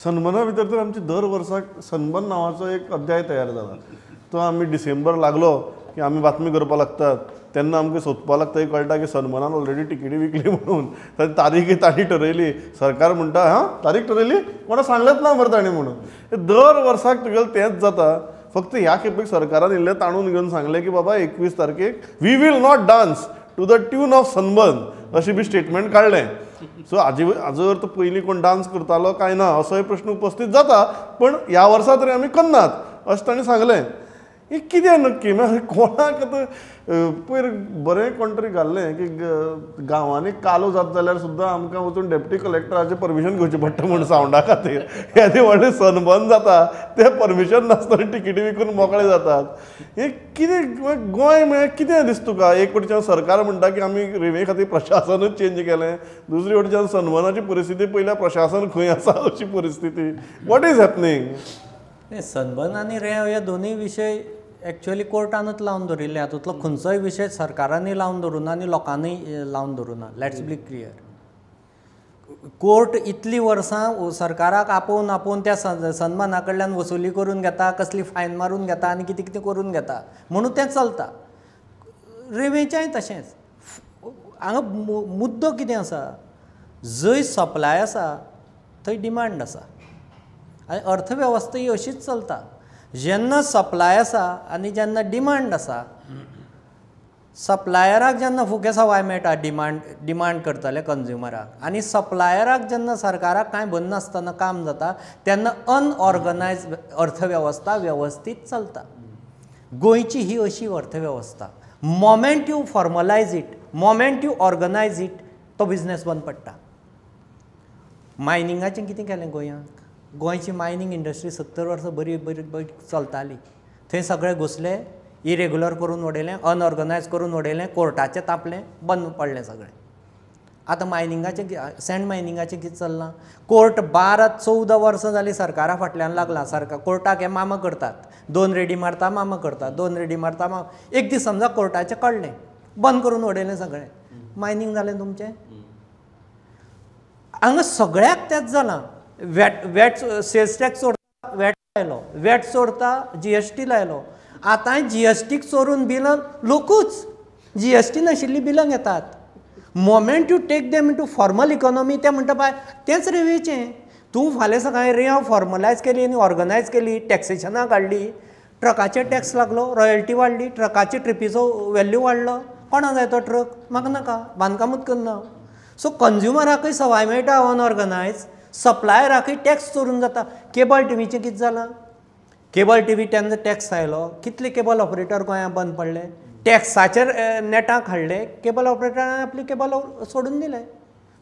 सनबर्ना भितर तर आमची दर वर्साक सनबर्न नांवाचो एक अध्याय तयार जाला. तो आमी डिसेंबर लागलो की आमी बातमी करपाक लागतात तेन्ना आमकां सोदपाक लागता, कळटा की सनबर्नान ऑलरेडी तिकेटी विकली म्हणून. तर तारीख तांणी ठरयली, सरकार म्हणटा हां तारीख ठरयली, कोणा सांगलेंच ना मरे तांणी म्हणून. दर वर्साक तुगेलें तेंच जाता. फक्त ह्या खेपेक सरकारान इल्लें ताणून घेवन सांगलें की बाबा 21 तारखेक we will not dance to the tune of sunburn अशें बी स्टेटमेंट काडलें. सो हाजे हाजो अर्थ पयलीं कोण डांस करतालो काय ना असोय प्रश्न उपस्थित जाता, पण ह्या वर्सा तरी आमी करनात अशें तांणी सांगलें. हें कितें नक्की मागीर कोणाक आतां पयर बरें कोण तरी घाल्लें की गांवांनी कालो जाता जाल्यार सुद्दां आमकां वचून डेप्टी कलेक्टराचें परमिशन घेवचें पडटा म्हूण सावंडा खातीर. येदें व्हडलें सनबर्न जाता तें परमिशन नासतना तिकेटी विकून मोकळे जातात. हें कितें गोंय म्हळ्यार कितें दिसता तुका? एक वटेच्यान सरकार म्हणटा की आमी रेंवे खातीर प्रशासनूच चेंज केलें, दुसरे वटेच्यान सनबर्नाची परिस्थिती पळयल्यार प्रशासन खंय आसा अशी परिस्थिती. What is happening? Sunburn आनी रेंव हे दोनूय विशय एक्चुअली कोर्टानूच लावन दवरिल्ले. हातूंतलो खंयचोय विशय सरकारानूय लावन दवरूना आनी लोकांनीय लावन दवरूना. Let's be clear. Court इतलीं वर्सां सरकाराक आपोवन आपोवन त्या सनबर्ना कडल्यान वसुली करून घेता, कसली फायन मारून घेता आनी कितें कितें करून घेता म्हणून तें चलता. रेंवेचेंय तशेंच. हांगा मुद्दो कितें आसा, जंय सप्लाय आसा थंय डिमांड आसा आनी अर्थवेवस्था ही अशीच चलता. जेन्ना सप्लाय आसा आनी जेन्ना डिमांड आसा, सप्लायराक जेन्ना फुके सवाय मेळटा डिमांड करतले कंज्युमराक, आनी सप्लायराक जेन्ना सरकाराक कांय भरनासतना काम जाता तेन्ना अनऑर्गनायज अर्थवेवस्था वेवस्थीत चलता. गोंयची ही अशी अर्थवेवस्था. Moment you formalise it, moment you organise it, तो बिजनेस बंद पडटा. मायनिंगाचें कितें केलें गोंयांत? गोंयची मायनींग इंडस्ट्री 70 वर्सां बरी बरी बरी चलताली. थंय सगळे घुसले, इरेगुलर करून उडयलें, अनऑर्गनायज करून उडयलें, कोर्टाचें तापलें, बंद पडलें सगळें. आतां मायनिंगाचें, सँड मायनिंगाचें कितें चल्लां? कोर्ट 12-14 वर्सां जालीं सरकारा फाटल्यान लागलां. सरकार कोर्टाक हे मामा करतात, 2 रेडी मारता मामा करता, 2 रेडी मारता मामा. एक दीस समजा कोर्टाचें कळ्ळें, बंद करून उडयलें सगळें. मायनींग जालें तुमचें. हांगा सगळ्याक तेंच जालां. वॅट सेल्स टॅक्स सोडता, वॅट लायलो, वॅट सोडता, GST लायलो. आतांय GSTक चोरून बिलां लोकूच GST नाशिल्लीं बिलां घेतात. Moment you take them into formal economy, ते म्हणटा बाय तेंच रेंवेचें. तूं फाल्यां सकाळीं रेंव फॉर्मलायज केली आनी ऑर्गनायज केली, टॅक्सेशनां काडली, ट्रकाचेर टॅक्स लागलो, रॉयल्टी वाडली, ट्रकाचे ट्रिपीचो वेल्यू वाडलो. कोणा जाय तो ट्रक? म्हाका नाका, बांदकामूच करना. सो कंज्युमराकय सवाय मेळटा अनऑर्गनायज, सप्लायराकय टॅक्स चोरून जाता. केबल टिवीचें कितें जालां? केबल टिवी तेन्ना टॅक्स आयलो, कितले केबल ऑपरेटर गोंयांत बंद पडले, टॅक्साचेर नेटाक हाडले, केबल ऑपरेटरान आपली केबल सोडून दिले,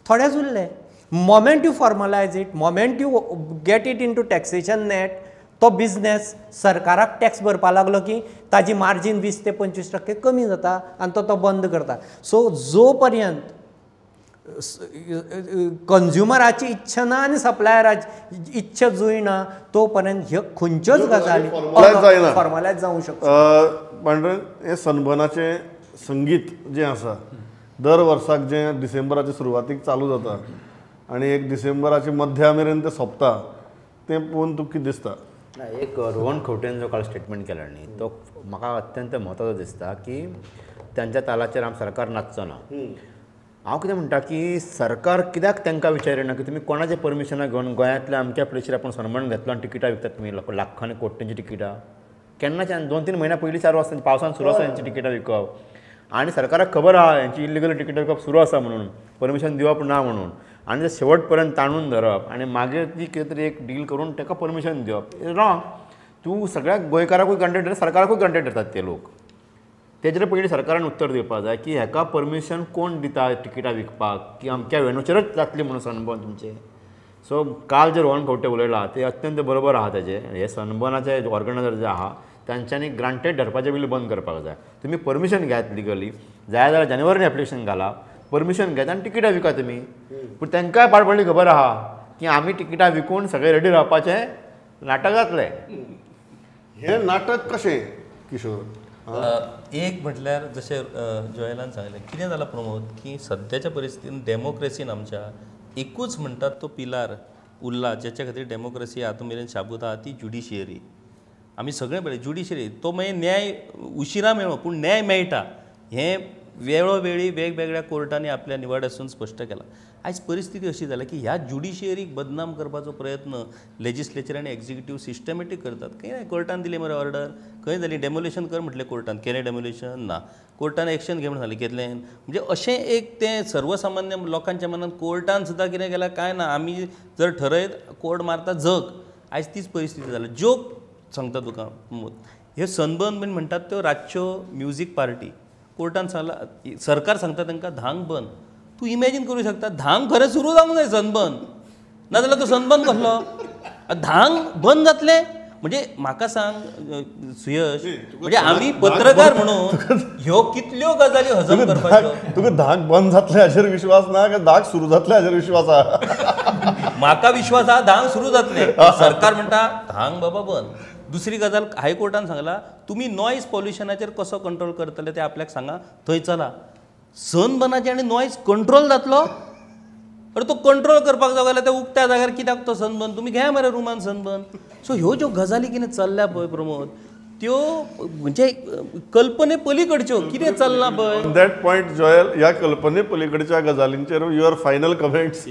थोडेच उरले. Moment you formalise it, moment you get it into taxation net, तो बिजनेस सरकाराक टॅक्स भरपाक लागलो की ताजी मार्जीन 20 ते 25% कमी जाता आनी तो बंद करता. सो जो पर्यंत कंज्युमराची इच्छा ना आनी सप्लायराची इच्छा जुळना तो पर्यंत ह्यो खंयच्योच गजाली फॉर्मलायज जावंक शकता. पांडुरंग, हें सनबर्नाचें संगीत जें आसा दर वर्साक जें डिसेंबराचे सुरवातीक चालू जाता आनी एक डिसेंबराचे मध्या मेरेन तें सोंपता, तें पळोवन तुका कितें दिसता? एक रोहन खंवटेन जो काल स्टेटमेंट केला न्ही तो म्हाका अत्यंत म्हत्वाचो दिसता की तांच्या तालाचेर आम सरकार नाचचो ना. हांव कितें म्हणटा की सरकार कित्याक तांकां विचारिना की तुमी कोणाचें परमिशनां घेवन गोंयांतल्या अमक्या प्लेसीर आपूण सनबर्न घेतलो आनी तिकिटां विकतात तुमी लाखांनी कोटींची तिकिटां. केन्नाच्यान 2-3 म्हयन्या पयलीं चालू आसता, पावसान सुरू आसा हेंची तिकिटां विकप आनी सरकाराक खबर आहा हेंची इल्लिगल तिकिटां विकप सुरू आसा म्हणून, परमिशन दिवप ना म्हणून, आनी ते शेवट पर्यंत ताणून धरप आनी मागीर ती कितें तरी एक डील करून ताका परमिशन दिवप is wrong. तूं सगळ्या गोंयकाराकूय ग्रांटेड धरता, सरकाराकूय ग्रांटेड धरतात ते लोक. तेजेर पयलीं सरकारान उत्तर दिवपाक जाय की हेका परमिशन कोण दिता तिकिटां विकपाक की अमक्या वेन्यूचेरच जातली म्हणून सनबर्न तुमचें. सो काल जे रोहन खंवटे उलयला ते अत्यंत बरोबर आहा तेजें. हे सनबर्नाचे ऑर्गनायजर जे आहा तांच्यांनी ग्रांटेड धरपाचें बील बंद करपाक जाय. तुमी परमिशन घेयात लिगली, जाय जाल्यार जानेवारीन एप्लिकेशन घाला, परमिशन घेयात आनी तिकिटां विका तुमी. पूण तांकांय पाड पडली खबर आहा की आमी तिकिटां विकून सगळें रेडी रावपाचें नाटक जातलें. हें नाटक कशें किशोर? एक म्हटल्यार जशें जोएलान सांगलें, कितें जालां प्रमोद की सद्याच्या परिस्थितीन डेमोक्रेसीन आमच्या एकूच म्हणटात तो पिलार उरला ज्याच्या खातीर डेमोक्रेसी आतां मेरेन शाबूत आहा ती ज्युडिशियरी. आमी सगळें पळय ज्युडिशियरी तो मागीर न्याय उशिरा मेळो पूण न्याय मेळटा हें वेळोवेळी वेगवेगळ्या कोर्टांनी आपल्या निवाड्यासून स्पश्ट केला. आयज परिस्थिती अशी जाल्या की ह्या ज्युडिशियरीक बदनाम करपाचो प्रयत्न लेजिस्लेचर आनी एक्झिक्युटीव सिस्टमॅटीक करतात. खंय ना कोर्टान दिली मरे ऑर्डर, खंय जाली डेमोलेशन कर म्हटलें कोर्टान, केलें डेमोलेशन ना, कोर्टान एक्शन घे म्हण सांगलें घेतलें. म्हणजे अशें एक तें सर्वसामान्य लोकांच्या मनान कोर्टान सुद्दां कितें केलां काय ना, आमी जर ठरयत कोर्ट मारता जग. आयज तीच परिस्थिती जाल्या. जोक सांगता तुका, ह्यो सनबर्न बीन म्हणटात त्यो रातच्यो म्युजीक पार्टी. कोर्टान सांगला, सरकार सांगता तांकां धांक बंद. तूं इमॅजीन करूं शकता धांक खरें सुरू जावंक जाय सनबर्न, नाजाल्यार तो सनबर्न कसलो धांक बंद जातलें. म्हणजे म्हाका सांग सुयश, म्हणजे आमी पत्रकार म्हणून ह्यो कितल्यो गजाली हजम करपाच्यो. तुका धाक बंद जातले हाचेर विश्वास ना काय धाक सुरू जातले हाचेर विश्वास आहा? म्हाका विश्वास आहा धांक सुरू जातले. सरकार म्हणटा धांक बाबा बंद. दुसरी गजाल हायकोर्टान सांगला तुमी नॉयज पॉल्युशनाचेर कसो कंट्रोल करतले ते आपल्याक सांगा, थंय चला. सनबर्नाचेर आनी नॉयज कंट्रोल जातलो? अरे तो कंट्रोल करपाक जाय जाल्यार त्या उक्त्या जाग्यार कित्याक तो सनबर्न, तुमी घे मरे रुमान सनबर्न. सो ह्यो ज्यो गजाली कितें चल्ल्या पळय प्रमोद, त्यो म्हणजे कल्पने पलीकडच्यो कितें चल्लां पळय. That point Joel, ह्या कल्पने पलीकडच्या गजालींचेर your final comments.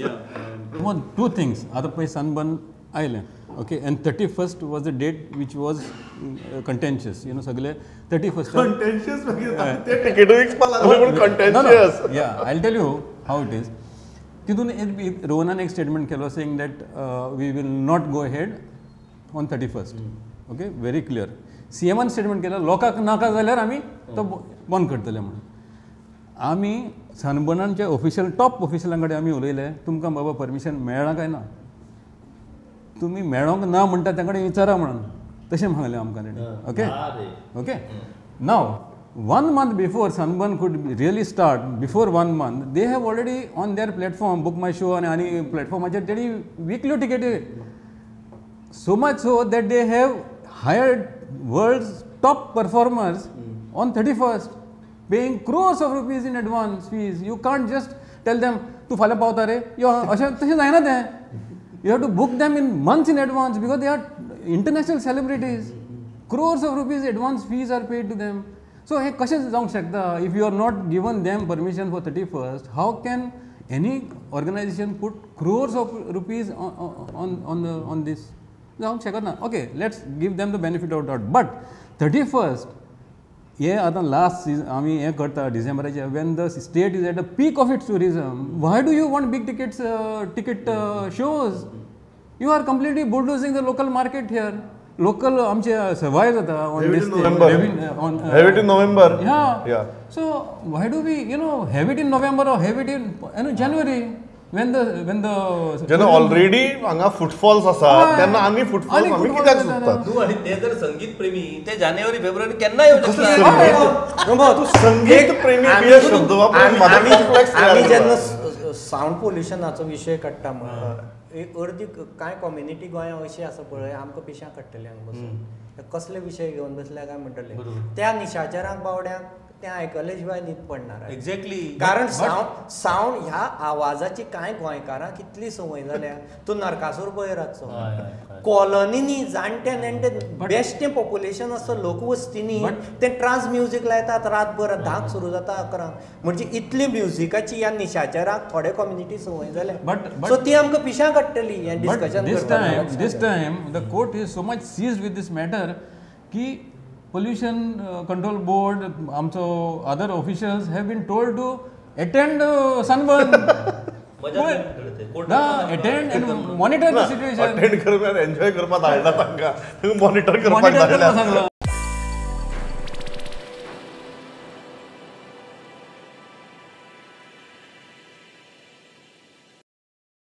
Pramod, two things. आतां पळय सनबर्न आयलें, okay, and 31st was the date which was contentious, you know, सगळे 31st contentious ते तिकीट विकपाक लागले पूण contentious. Yeah, I will tell you how it is. तितून एक रोहनान एक स्टेटमेंट केलो saying that we will not go ahead on 31st. Okay, very clear. सीएमान statement केलं लोकांक नाका जाल्यार आमी तो बंद करतले म्हणून. आमी सनबर्नाच्या ऑफिशियल टॉप ऑफिशियलां कडेन आमी उलयले, तुमकां बाबा परमिशन मेळ्ळां काय ना, तुमी मेळोंक ना म्हणटा त्या कडेन विचारा म्हणून तशें सांगलें आमकां तेणी. Okay okay, now 1 month before Sunburn could really start, before 1 month they have already on their platform Book My Show आनी प्लॅटफॉर्माचेर तेणी विकल्यो टिकेटी. So much so that they have hired world's top performers on 31st, paying crores of rupees in advance fees. You can't just tell them तूं फाल्यां पावता रे यो, अशें तशें जायना तें. You have to book them in months in advance because they are international celebrities. Crores of rupees advance fees are paid to them. So हे कशें जावंक शकता if you are not given them permission for 31st? How can any organization put crores of rupees on this? जावंक शकना. Okay, let's give them the benefit of doubt. But 31st हे आतां last season आमी हें करता डिसेंबराचे, when the state is at the peak of its tourism, why do you want big tickets ticket shows? You are completely bulldozing the local market here. Local आमचे survive जाता on this have it in November. Yeah, so why do we you know have it in November or have it in January when the when the जेन्ना already हांगा footfalls आसा तेन्ना आमी footfalls आमी कित्याक सोदतात? तूं आनी ते जर संगीत प्रेमी ते जानेवारी फेब्रुवारी केन्ना येवं शकता. तूं संगीत प्रेमी बी शब्द वापरून आमी जेन्ना सावंड पोल्युशनाचो विशय काडटा म्हण अर्दी कांय कम्युनिटी गोंया अशी आसा पळय आमकां पिशां काडटले हांगा बसून, कसले विशय घेवन बसल्या काय म्हणटले. त्या निशाचरांक बावड्यांक तें आयकले शिवाय न्हीद पडणार. एक्झॅक्टली, कारण सावंड ह्या आवाजाची कांय गोंयकारांक कितली संवय जाल्या. तूं नरकासूर पळय रातचो कॉलनीनी जाणटे नेणटे बेश्टें पॉप्युलेशन आसता लोकवस्तींनी ते ट्रान्स म्युजीक लायतात रातभर 10 सुरू जाता 11, म्हणजे इतली म्युजिकाची ह्या निशाचरांक थोडे कम्युनिटी संवय जाल्या. सो ती आमकां पिशां काडटली हें discussion. This time the court is so much seized with this matter की Pollution Control Board, आमचो other officials have been told to attend sunburn. Attend and monitor the situation. Attend करपाक enjoy करपाक धाडला तांकां, monitor करपाक धाडला.